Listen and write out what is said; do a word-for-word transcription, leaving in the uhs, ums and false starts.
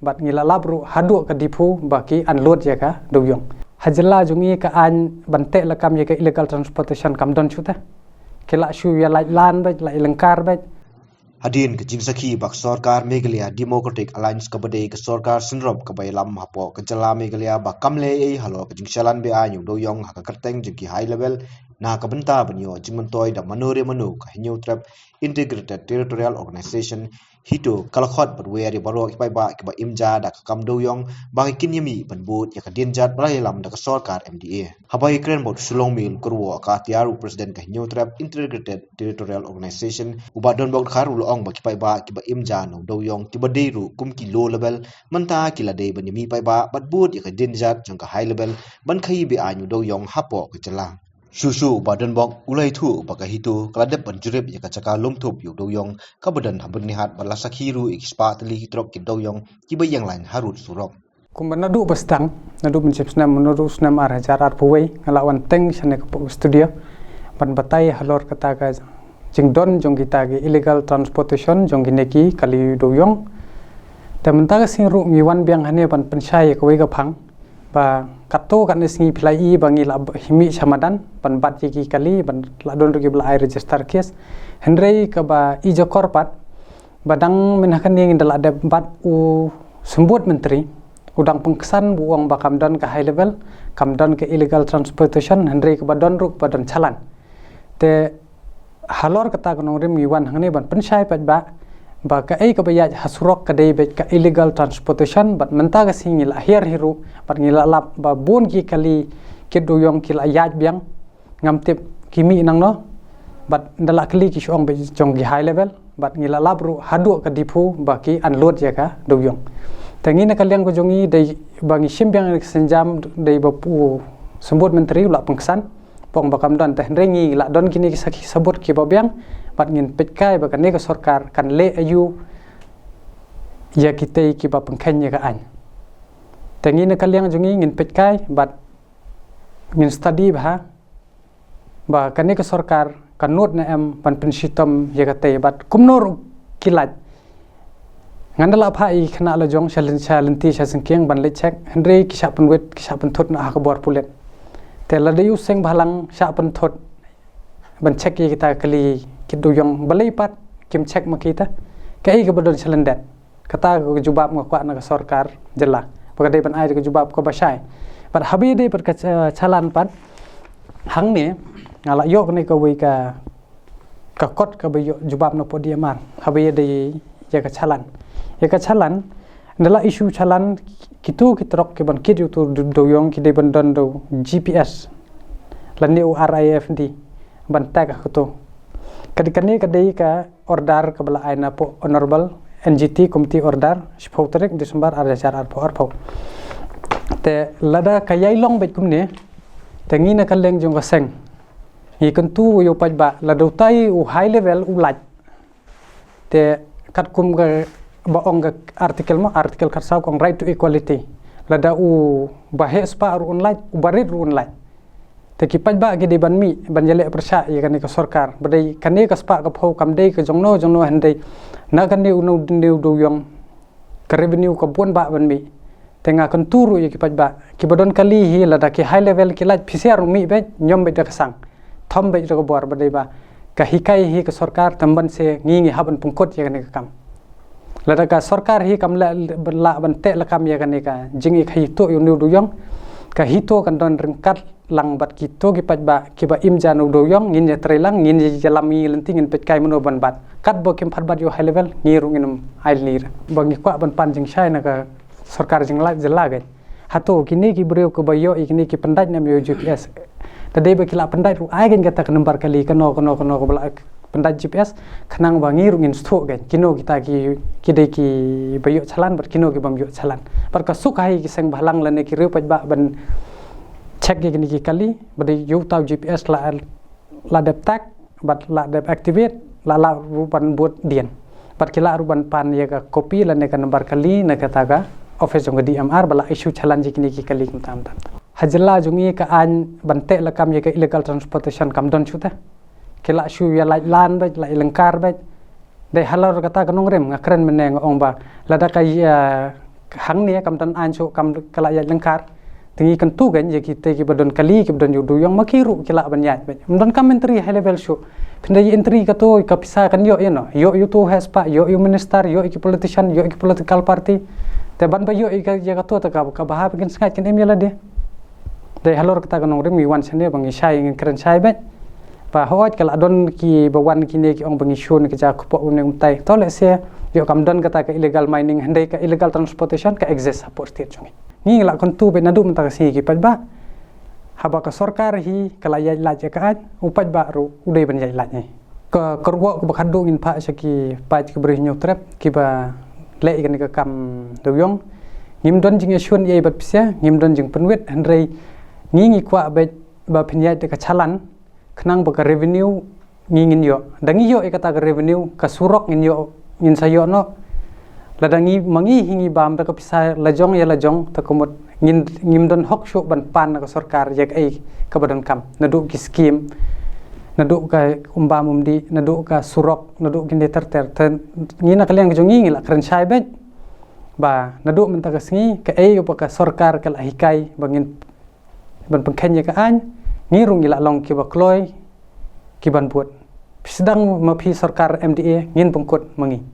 Bad ngi la lap ruh haduh ka depot ba ki unload ïa ka dewïong. Ha jylla jong ngi ka aiñ ban teh lakam ïa ka illegal transportation kam don shuh te. Ki la shu ïa lait lan beit, la ïa lyngkar beit. Hadien ka jingsakhi ba ka sorkar Meghalaya Democratic Alliance kaba dei ka sorkar synrop kaba ïalam hapoh ka jylla Meghalaya ba kam leh ei ei halor ka jingshah lan be-aiñ ïa u dewïong ha ka kyrteng jong ki high level na ka bynta ban ïoh jingmyntoi da mano re mano, ka Hynñiewtrep Integrated Territorial Organization, HITO, ka la khot bad wer ïa baroh ki paidbah kiba im ja da ka kam dewïong ba kin ïa mih ban bud ïa ka dienjat ba la ïalam da ka sorkar M D A. Haba ïakren bad u Shillong Mail, u Kyrwoh Katiar, u President ka Hynñiewtrep Integrated Territorial Organization, u Bah Donbok Dkhar, u la ong ba ki paidbah kiba im ja na u dewïong kiba dei ruh kum ki low level mynta ki la dei ban ïa mih paidbah bad bud ïa ka dienjat jong ka high level ban khaïi be-aiñ u dewïong hapoh ka jylla. Shuh shuh u Bah Donbok u la ïathuh ba ka HITO ka la dep ban jurip ïa ka jaka lum thup ïa u dewïong kaba don ha Byrnihat bad la sakhi ruh ïa ki spah tylli ki trok ki dewïong kiba ïeng lain harud surok. Kumba naduh ba sdang, naduh ban shim snem, naduh snem ar hajar arphew wei, nga la wan teng shane ka pok studio ban batai halor kata ka jingdon jong kita ki illegal transportation jong kine ki kali dewïong. Te mynta ka sngi ruh ngi wan biang hangne ban pynshai ïa kawei ka phang ba katto katne sngi phi la i ba ngi la mih sha madan ban bat ïa ki kali, ban la don ruh kiba la ai register case. Hynrei kaba i jakor pat ba dang mynta kane ngin da la dep bat u Symbud Myntri, u dang pynksan ba u ong ba kam don ka high level, kam don ka illegal transportation, hynrei kaba don ruh kaba don challan. Te halor kata ka nongrim ngi wan hangne ban pynshai pat ba, ba kaei kaba ïaid ha surok ka dei beit ka illegal transportation, bad mynta ka sngi ngi la hiar hi ruh bad ngi la lap ba bun ki kali ki dewïong ki la ïaid biang, ngam tip ki mih nangno, bad nda la kylli ki shu ong beit jong ki high level, bad ngi la lap ruh haduh ka depot ba ki unload ïa ka dewïong. Te ngi na ka liang ka jong ngi dei ba ngi shim biang ïa ka sienjam dei ba u Symbud Myntri u la pynksan, ba ong ba kam don, te hynrei ngi la don kine ki sakhi sabut kiba biang, bad ngin peit kai ba kane ka sorkar kan leh aïu ïa kitei kiba pynkheiñ ïa ka aiñ. Te ngi na ka liang jong ngi ngin peit kai bad ngin study bha ba kane ka sorkar ka nud ne em ban pynshitom ïa katei bad kumno ruh ki lait. Ngan da la phah ïa ki khynnah la jong sha lyn-, sha lynti sha syngkien ban leit check, hynrei ki shah pynwit, ki shah pynthut noh ha ka bor pulit. Te lada ïoh seng bhalang shah pynthut ban check ïa kita kali ki dewïong, balei pat kim check ma kita? Kaei kaba don sha lyndet? Kata ka jubab nga kwah na ka sorkar jylla ba ka dei ban ai ka jubab kaba shai. Bad haba ïadei bad ka cha-, challan pat, hangne nga la ïoh kane kawei ka, ka kot kaba ïoh jubab na pdeng D M R haba ïadei ïa ka challan. Ïa ka challan nda la issue challan kito ki trok kiban kit ïa uto u dewïong ki dei ban don da u G P S lane u R I F D ban tag ha kato. Ka dei kane ka dei ka order kaba la ai na pdeng Honorable N G T Committee, order shiphew tarik December ar hajar arphew arphew. Te lada ka ïai long beit kumne, te ngi na ka liang jong ka seng ngi kyntu ïa u paidbah, lada utai u high level u lait, te katkum kaba ong ka article mo, article khatsaw ka ong right to equality. Lada u baheh spah ruh un lait, u barit ruh un lait. Te ki paidbah ki dei ban mih ban ïaleh pyrshah ïa kane ka sorkar ba dei kane ka spah ka phew kam dei ka jongno jongno, hynrei na kane u dewïong ka revenue ka bun bah ban mih. Te nga kyntu ruh ïa ki paidbah kiba don kali hi, lada ki high level ki lait, phi shu mih beit, ñiom beit da ka sang, thom beit da ka bor, ba dei ba ka hikai hi ka sorkar, tang ban shu ngi ngi hap ban pynkut ïa kane ka kam. Lada ka sorkar hi kam lah, lah ban teh lakam ïa kane ka jingïakhaïi tuh ïa une u dewïong, ka HITO kan don ryngkat lang bad kito ki paidbah kiba im ja na u dewïong. Ngin ïatrei lang, ngin ïalam, ngi lynti ngin peit kai mano ban bat. Katba kim pat bat ïa u high level, ngi ruh ngin ym ailad. Ba ngi kwah ban pan jingshai na ka sorkar jylla, jylla kein. Hato kine ki briew kiba ïoh ïa kine ki pyndait ne em ïa u G P S? Te dei ba ki la pyndait ruh, ai kein kata ka number kali, kano kano kano kaba la pyndait G P S, khnang ba ngi ruh ngin sngewthuh kein kino kita ki, ki dei kiba ïoh challan bad kino ki bym ïoh challan. Bad ka suk ha ki seng bhalang lane ki riew paidbah ban check ïa kine ki kali ba dei ïa uta u G P S la, la dep tag bad la dep activate, la lah ruh ban bud dien. Bad ki lah ruh ban pan ïa ka copy lane ka number kali na kata ka office jong ka D M R ba la issue challan ïa kine ki kali kumta kumta. Ha jylla jong ngi ka aiñ ban teh lakam ïa ka illegal transportation kam don shuh te. Ki la shu ïa lait lan beit, la ïa lyngkar beit. Dei halor kata ka nongrim nga kren mynne nga ong ba lada ka ïa, hangne kam don aiñ shuh, kam ka la ïaid lyngkar. Te ngi kyntu kein ïa kite kiba don kali, kiba don ïa u dewïong, ma ki ruh ki lah ban ïaid beit. Ym don kam entry high level shuh. Phin da ïa entry kato ka pisa kan ïoh ïa no. Ïoh ïa uto u heh spah, ïoh ïa u minister, ïoh ïa ki politician, ïoh ïa ki political party. Te ban ba ïoh ïa ka, ïa kato te ka, ka bha ba kin sngaid kin im ïa lade. Dei halor kata ka nongrim ngi wan shane ba ngi shai, ngin kren shai beit. Ba hooid ka la don kiba wan kine ki ong ba ngi shun ka jaka kpoh ne kumtai. To lehse ïoh kam don kata ka illegal mining, hynrei ka illegal transportation ka exist hapoh state jong ngi. Ngi la kyntu beit naduh mynta ka sngi ki paidbah. Haba ka sorkar hi ka la ïaid lait ïa ka aiñ, u paidbah ruh u dei ban ïaid lait hi. Ka kyrwoh kaba khadduh ngin phah sha ki paid ki briew Hynñiewtrep kiba leh ïa kane ka kam dewïong. Ngim don jingïashun ei ei bad pisa, ngim don jingpynwit, hynrei ngi ngi kwah beit ba phin ïaid da ka challan, khnang ba ka revenue ngi ngin ïoh. Da ngi ïoh ïa kata ka revenue, ka surok ngin ïoh, ngin sa ïoh noh. Lada ngi, ma ngi hi ngi bam da ka pisa lajong ïa lajong, te ka mut ngin, ngim don hok shuh ban pan na ka sorkar ïa kaei kaba donkam. Naduh ki scheme, naduh ka um bam um dih, naduh ka surok, naduh kine ter ter. Te ngi na ka liang ka jong ngi ngi la kren shai beit ba naduh mynta ka sngi kaei ba ka sorkar ka la hikai ba ngin ban pynkheiñ ïa ka aiñ, ngi ruh ngi la long kiba kloi, kiban bud. Phi sdang ma phi sorkar M D A, ngin pynkut ma ngi.